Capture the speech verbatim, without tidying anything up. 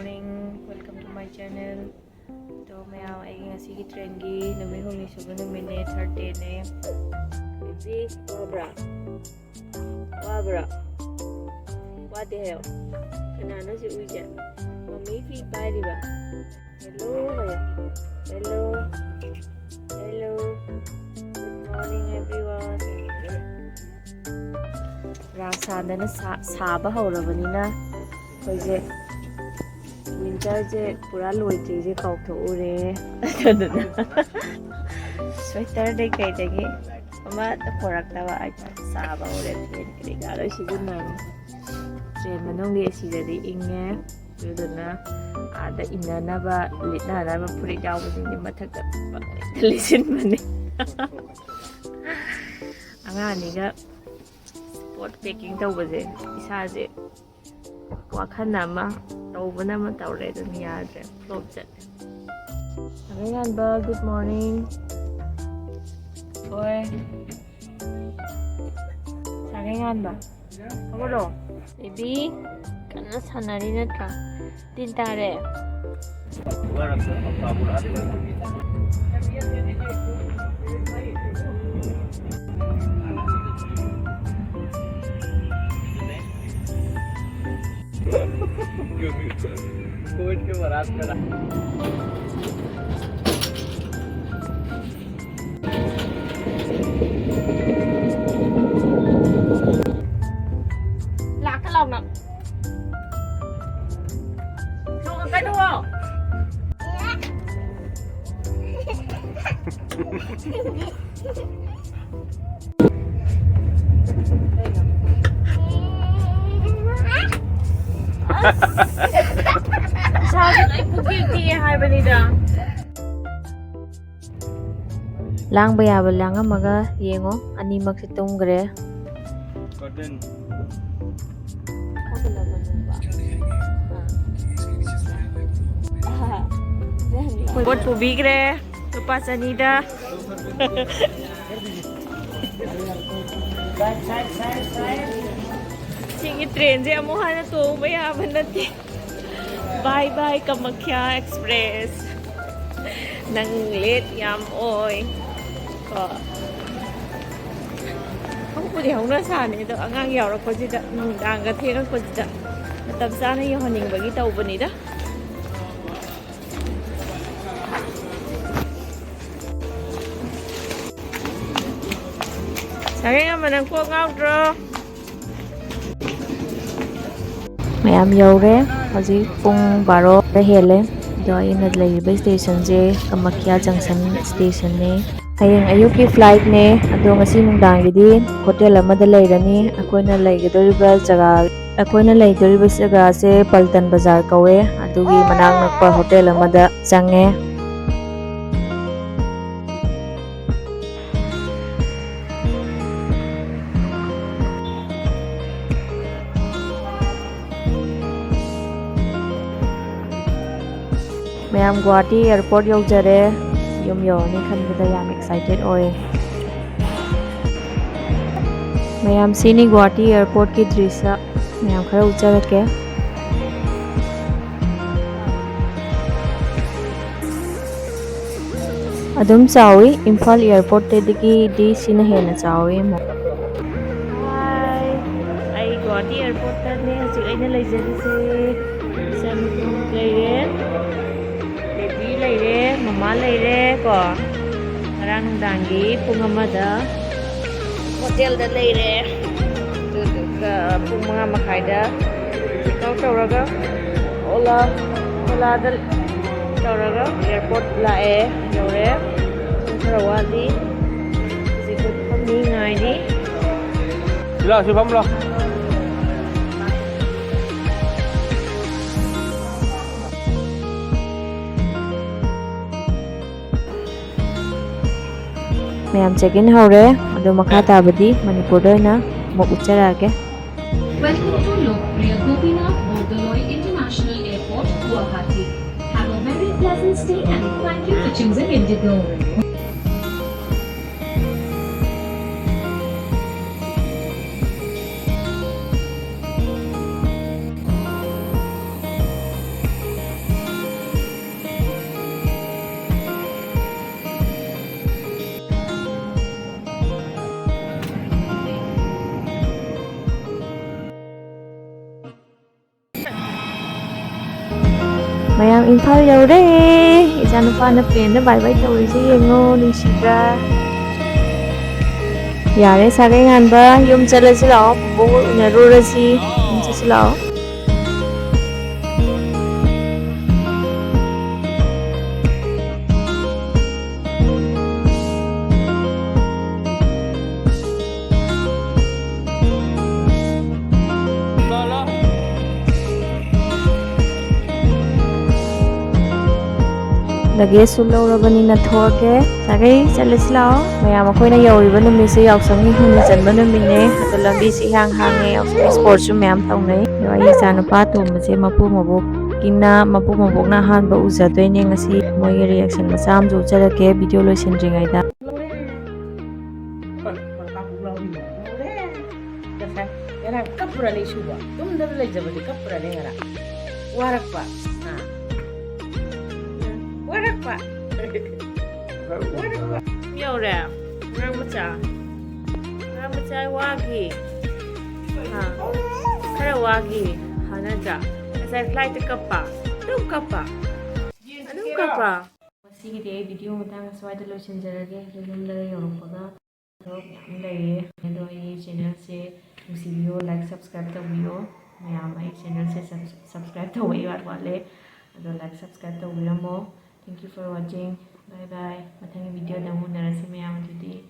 Welcome to my channel. ꯑꯗꯣ ꯃꯌꯥꯝ, ꯑꯩꯒꯤ ꯉꯁꯤꯒꯤ ꯇ꯭ꯔꯦꯟꯒꯤ ꯅꯨꯃꯤꯠ ꯍꯨꯝꯅꯤ ꯁꯨꯕ ꯅꯨꯃꯤꯠꯅꯦ, ꯊꯥꯔꯁꯗꯦꯅꯦ꯫ ꯕꯦꯕꯤ, ꯋꯥꯕ꯭ꯔꯥ? ꯋꯥꯕ꯭ꯔꯥ? ꯋꯥꯗꯦ ꯍꯥꯏꯌꯣ꯫ ꯀꯅꯥꯅꯣ ꯁꯤ ꯎꯏꯁꯦ? ꯃꯃꯤ ꯐꯤ ꯄꯥꯏꯔꯤꯕ? Hello ꯍꯥꯏꯌꯣ꯫ Hello. Hello. Good morning everyone. ꯔꯥꯁꯥꯟꯗꯅ ꯁꯥ-, ꯁꯥꯕ ꯍꯧꯔꯕꯅꯤꯅ ꯑꯩꯈꯣꯏꯁꯦ ꯋꯤꯟꯇꯔꯁꯦ ꯄꯨꯔꯥ ꯂꯣꯏꯗ꯭ꯔꯤꯁꯦ ꯀꯥꯎꯊꯣꯛꯎꯔꯦ꯫ ꯑꯗꯨꯗꯨꯅ ꯁ꯭ꯋꯦꯇꯔꯗꯩ ꯀꯩꯗꯒꯤ ꯑꯃꯠꯇ ꯄꯣꯔꯛꯇꯕ ꯍꯥꯏꯇꯥꯔꯦ꯫ ꯁꯥꯕ ꯍꯧꯔꯦ, ꯐꯦꯟ ꯀꯔꯤ ꯀꯔꯥ ꯂꯣꯏ ꯁꯤꯖꯤꯟꯅꯔꯦ꯫ ꯇ꯭ꯔꯦꯟ ꯃꯅꯨꯡꯒꯤ ꯑꯦ ꯁꯤꯗꯗꯤ ꯏꯪꯉꯦ꯫ ꯑꯗꯨꯗꯨꯅ ꯑꯥꯗ ꯏꯟꯅꯅꯕ, ꯂꯤꯠꯅꯅꯕ ꯐꯨꯔꯤꯠ ꯌꯥꯎꯕꯁꯤꯡꯗꯤ ꯃꯊꯛꯇ ꯄꯪꯂꯤꯠꯇ ꯂꯤꯠꯁꯤꯟꯕꯅꯦ꯫ ꯑꯉꯥꯡ ꯑꯅꯤꯒ ꯄꯣꯠ ꯄꯦꯀꯤꯡ ꯇꯧꯕꯁꯦ ꯏꯁꯥꯁꯦ ꯋꯥꯈꯜ ꯑꯃ, ꯇꯧꯕꯅ ꯑꯃ ꯇꯧꯔꯦ, ꯑꯗꯨꯝ ꯌꯥꯗ꯭ꯔꯦ, ꯐ꯭ꯂꯣꯞ ꯆꯠꯂꯦ꯫ ꯁꯥꯒꯩꯉꯥꯟꯕ, good morning꯫ ꯍꯣꯏ꯫ ꯁꯥꯒꯩꯉꯥꯟꯕ, ꯍꯧꯒꯠꯂꯣ꯫ ꯕꯦꯕꯤ, ꯀꯟꯅ ꯁꯥꯟꯅꯔꯤ ꯅꯠꯇ꯭ꯔꯥ? ꯇꯤꯟ ꯇꯥꯔꯦ꯫ कोविड के बाद ꯂꯥꯛꯀ ꯂꯥꯎꯅ꯫ ꯆꯣꯡꯉꯛꯀꯅꯨꯋꯣ꯫ ꯏꯁꯥꯁꯦ ꯂꯣꯏ ꯄꯨꯛꯇꯦꯛ ꯇꯦꯛꯑꯦ ꯍꯥꯏꯕꯅꯤꯗ꯫ ꯂꯥꯡꯕ ꯌꯥꯕ ꯂꯥꯡꯉꯝꯃꯒ ꯌꯦꯡꯉꯣ, ꯑꯅꯤꯃꯛꯁꯦ ꯇꯨꯝꯈ꯭ꯔꯦ꯫ ꯄꯣꯠ ꯄꯨꯕꯤꯈ꯭ꯔꯦ ꯂꯨꯄꯥ ꯆꯅꯤꯗ꯫ ꯁꯤꯒꯤ ꯇ꯭ꯔꯦꯟꯁꯦ ꯑꯃꯨꯛ ꯍꯟꯅ ꯇꯣꯡꯕ ꯌꯥꯕ ꯅꯠꯇꯦ꯫ Bye bye Kamakhya Express. ꯅꯪ ꯂꯦꯠ ꯌꯥꯝ ꯑꯣꯏ ꯀꯣ꯫ ꯍꯧꯕꯗꯤ ꯍꯧꯅ ꯁꯥꯅꯤ, ꯑꯗꯣ ꯑꯉꯥꯡ ꯌꯥꯎꯔꯛꯄꯁꯤꯗ, ꯅꯨꯡꯗꯥꯡꯒ ꯊꯦꯡꯉꯛꯄꯁꯤꯗ ꯃꯇꯝ ꯆꯥꯅ ꯌꯧꯍꯟꯅꯤꯡꯕꯒꯤ ꯇꯧꯕꯅꯤꯗ꯫ ꯁꯥꯔꯦꯡ ꯑꯃ, ꯅꯪ ꯀꯣꯛ ꯉꯥꯎꯗ꯭ꯔꯣ? ꯃꯌꯥꯝ ꯌꯧꯔꯦ꯫ ꯍꯧꯖꯤꯛ ꯄꯨꯡ ꯕꯥꯔꯣ ꯈꯔ ꯍꯦꯜꯂꯦ꯫ ꯑꯗꯣ ꯑꯩꯅ ꯂꯩꯔꯤꯕ ꯁ꯭ꯇꯦꯁꯟꯁꯦ ꯀꯃꯈꯤꯌꯥ ꯖꯪꯁꯟ ꯁ꯭ꯇꯦꯁꯟꯅꯦ꯫ ꯍꯌꯦꯡ ꯑꯌꯨꯛꯀꯤ ꯐ꯭ꯂꯥꯏꯠꯅꯦ꯫ ꯑꯗꯣ ꯉꯁꯤ ꯅꯨꯡꯗꯥꯡꯒꯤꯗꯤ ꯍꯣꯇꯦꯜ ꯑꯃꯗ ꯂꯩꯔꯅꯤ꯫ ꯑꯩꯈꯣꯏꯅ ꯂꯩꯒꯗꯧꯔꯤꯕ ꯖꯒꯥ, ꯑꯩꯈꯣꯏꯅ ꯂꯩꯗꯧꯔꯤꯕ ꯖꯒꯥꯁꯦ ꯄꯜꯇꯟ ꯕꯖꯥꯔ ꯀꯧꯋꯦ꯫ ꯑꯗꯨꯒꯤ ꯃꯅꯥꯛ ꯅꯛꯄ ꯍꯣꯇꯦꯜ ꯑꯃꯗ ꯆꯪꯉꯦ꯫ ꯃꯌꯥꯝ ꯒꯨꯋꯥꯍꯥꯇꯤ ꯑꯦꯌꯔꯄꯣꯔꯠ ꯌꯧꯖꯔꯦ꯫ ꯌꯨꯝ ꯌꯧꯔꯅꯤ ꯈꯟꯕꯗ ꯌꯥꯝ ꯑꯦꯛꯁꯥꯏꯇꯦꯠ ꯑꯣꯏ꯫ ꯃꯌꯥꯝ ꯁꯤꯅꯤ ꯒꯨꯋꯥꯍꯥꯇꯤ ꯑꯦꯌꯔꯄꯣꯔꯠꯀꯤ ꯗ꯭ꯔꯤꯁ꯭ꯌ꯫ ꯃꯌꯥꯝ ꯈꯔ ꯎꯠꯆꯔꯛꯀꯦ꯫ ꯑꯗꯨꯝ ꯆꯥꯎꯏ, ꯏꯝꯐꯥꯜ ꯑꯦꯌꯔꯄꯣꯔꯠꯇꯒꯤꯗꯤ ꯁꯤꯅ ꯍꯦꯟꯅ ꯆꯥꯎꯏ ꯑꯃꯨꯛ꯫ ꯍꯥꯏ, ꯑꯩ ꯒꯨꯋꯥꯍꯥꯇꯤ ꯑꯦꯌꯔꯄꯣꯔꯠꯇꯅꯦ ꯍꯧꯖꯤꯛ ꯑꯩꯅ ꯂꯩꯖꯔꯤꯁꯦ꯫ ꯏꯆꯥꯅꯨꯄꯤ ꯂꯩꯔꯦ, ꯕꯦꯕꯤ ꯂꯩꯔꯦ, ꯃꯃꯥ ꯂꯩꯔꯦ ꯀꯣ꯫ ꯉꯔꯥꯡ ꯅꯨꯡꯗꯥꯡꯒꯤ ꯄꯨꯡ ꯑꯃꯗ ꯍꯣꯇꯦꯜꯗ ꯂꯩꯔꯦ꯫ ꯑꯗꯨꯗꯨꯒ ꯄꯨꯡ ꯃꯉꯥ ꯃꯈꯥꯏꯗ ꯆꯦꯛ ꯑꯥꯎꯠ ꯇꯧꯔꯒ ꯑꯣꯂꯥ, ꯑꯣꯂꯥꯗ ꯇꯧꯔꯒ ꯑꯦꯌꯔꯄꯣꯔꯠ ꯂꯥꯛꯑꯦ, ꯌꯧꯔꯦ꯫ ꯄꯨꯡ ꯈꯔ ꯋꯥꯠꯂꯤ꯫ ꯍꯧꯖꯤꯛ ꯑꯩꯈꯣꯏ ꯐꯝꯃꯤ, ꯉꯥꯏꯔꯤ꯫ ꯁꯤ ꯂꯥꯎ, ꯁꯤ ꯐꯝ ꯂꯥꯎ꯫ ꯃꯌꯥꯝ ꯆꯦꯛ ꯏꯟ ꯍꯧꯔꯦ, ꯑꯗꯣ ꯃꯈꯥ ꯇꯥꯕꯗꯤ ꯃꯅꯤꯄꯨꯔꯗ ꯑꯣꯏꯅ ꯑꯃꯨꯛ ꯎꯠꯆꯔꯛꯑꯒꯦ꯫ Welcome to Lokpriya Gopinath Bordoloi International Airport, Guwahati. Have a very pleasant stay and thank you for choosing IndiGo. Imphal ꯌꯧꯔꯦ꯫ ꯏꯆꯥꯅꯨꯄꯥꯅ ꯄ꯭ꯂꯦꯟꯗ ꯕꯥꯏ ꯕꯥꯏ ꯇꯧꯔꯤꯁꯦ ꯌꯦꯡꯉꯣ, ꯅꯨꯡꯁꯤꯗ꯭ꯔꯥ? ꯌꯥꯔꯦ, ꯁꯥꯒꯩ ꯉꯥꯟꯕ, ꯌꯨꯝ ꯆꯠꯂꯁꯤ ꯂꯥꯛꯑꯣ꯫ ꯕꯨꯕꯣꯛ ꯎꯅꯔꯨꯔꯁꯤ꯫ ꯌꯨꯝ ꯆꯠꯁꯤ ꯂꯥꯛꯑꯣ꯫ ꯂꯒꯦꯖꯁꯨ ꯂꯧꯔꯕꯅꯤꯅ ꯊꯣꯛꯑꯒꯦ꯫ ꯁꯥꯒꯩ, ꯆꯠꯂꯁꯤ ꯂꯥꯛꯑꯣ꯫ ꯃꯌꯥꯝ, ꯑꯩꯈꯣꯏꯅ ꯌꯧꯔꯤꯕ ꯅꯨꯃꯤꯠꯁꯦ ꯌꯥꯎꯁꯪꯒꯤ ꯍꯨꯝꯅꯤ ꯆꯟꯕ ꯅꯨꯃꯤꯠꯅꯦ꯫ ꯑꯗꯣ ꯂꯝꯕꯤꯁꯦ ꯏꯍꯥꯡ ꯍꯥꯡꯉꯦ꯫ ꯌꯥꯎꯁꯪꯒꯤ ꯁ꯭ꯄꯣꯔꯠꯁꯨ ꯃꯌꯥꯝ ꯇꯧꯅꯩ꯫ ꯑꯗꯣ ꯑꯩ ꯏꯆꯥ ꯅꯨꯄꯥ ꯑꯇꯣꯝꯕꯁꯦ ꯃꯄꯨ ꯃꯕꯣꯛꯀꯤꯅ, ꯃꯄꯨ ꯃꯕꯣꯛꯅ ꯑꯍꯥꯟꯕ ꯎꯖꯗꯣꯏꯅꯦ ꯉꯁꯤ꯫ ꯃꯣꯏꯒꯤ ꯔꯤꯌꯦꯛꯁꯟ ꯃꯆꯥ ꯑꯃꯁꯨ ꯎꯠꯆꯔꯛꯀꯦ ꯚꯤꯗꯤꯑꯣ ꯂꯣꯏꯁꯤꯟꯗ꯭ꯔꯤꯉꯩꯗ꯫ ꯉꯁꯥꯏ ꯉꯔꯥꯡ ꯀꯞꯄꯨꯔꯅꯦ ꯏꯁꯨꯕꯣ? ꯇꯨꯝꯗꯅ ꯂꯩꯖꯕꯗꯤ ꯀꯞꯄꯨꯔꯅꯦ ꯉꯔꯥꯡ? ꯋꯥꯔꯛꯄ? ꯑꯥ꯫ ꯎꯝ, ꯋꯥꯔꯛꯄ? ꯋꯥꯔꯛꯄ? ꯌꯧꯔꯦ꯫ ꯑꯉꯥꯡ ꯃꯆꯥ꯫ ꯑꯉꯥꯡ ꯃꯆꯥ ꯋꯥꯒꯤ꯫ ꯑꯥ꯫ ꯈꯔ ꯋꯥꯒꯤ꯫ ꯍꯥ, ꯅꯠꯇ꯭ꯔꯥ? ꯉꯁꯥꯏ ꯐ꯭ꯂꯥꯏꯠꯇ ꯀꯞꯄ꯫ ꯑꯗꯨꯝ ꯀꯞꯄ꯫ ꯑꯗꯨꯝ ꯀꯞꯄ꯫ ꯉꯁꯤꯒꯤꯗꯤ ꯑꯩ ꯚꯤꯗꯤꯑꯣ ꯃꯇꯥꯡ ꯑꯁ꯭ꯋꯥꯏꯗ ꯂꯣꯏꯁꯤꯟꯖꯔꯒꯦ꯫ ꯑꯗꯨ ꯌꯨꯝꯗ ꯌꯧꯔꯛꯄꯒ ꯊꯕꯛ ꯃꯌꯥꯝ ꯂꯩꯌꯦ꯫ ꯑꯗꯣ ꯑꯩꯒꯤ ꯆꯦꯅꯦꯜꯁꯦ ꯅꯨꯡꯁꯤꯕꯤꯌꯣ, ꯂꯥꯏꯛ, ꯁꯕꯁꯀ꯭ꯔꯥꯏꯕ ꯇꯧꯕꯤꯌꯣ꯫ ꯃꯌꯥꯝ ꯑꯩ ꯆꯦꯅꯦꯜꯁꯦ ꯁꯕ-, ꯁꯕꯁꯀ꯭ꯔꯥꯏꯕ ꯇꯧꯕ ꯏꯋꯥꯠ ꯋꯥꯠꯂꯦ꯫ ꯑꯗꯣ ꯂꯥꯏꯛ, ꯁꯕꯁꯀ꯭ꯔꯥꯏꯕ ꯇꯧꯕꯤꯔꯝꯃꯣ꯫ Thank you for watching. Bye bye. ꯃꯊꯪꯒꯤ ꯚꯤꯗꯤꯑꯣꯗ ꯑꯃꯨꯛ ꯎꯅꯔꯁꯤ ꯃꯌꯥꯝ ꯑꯗꯨꯗꯤ꯫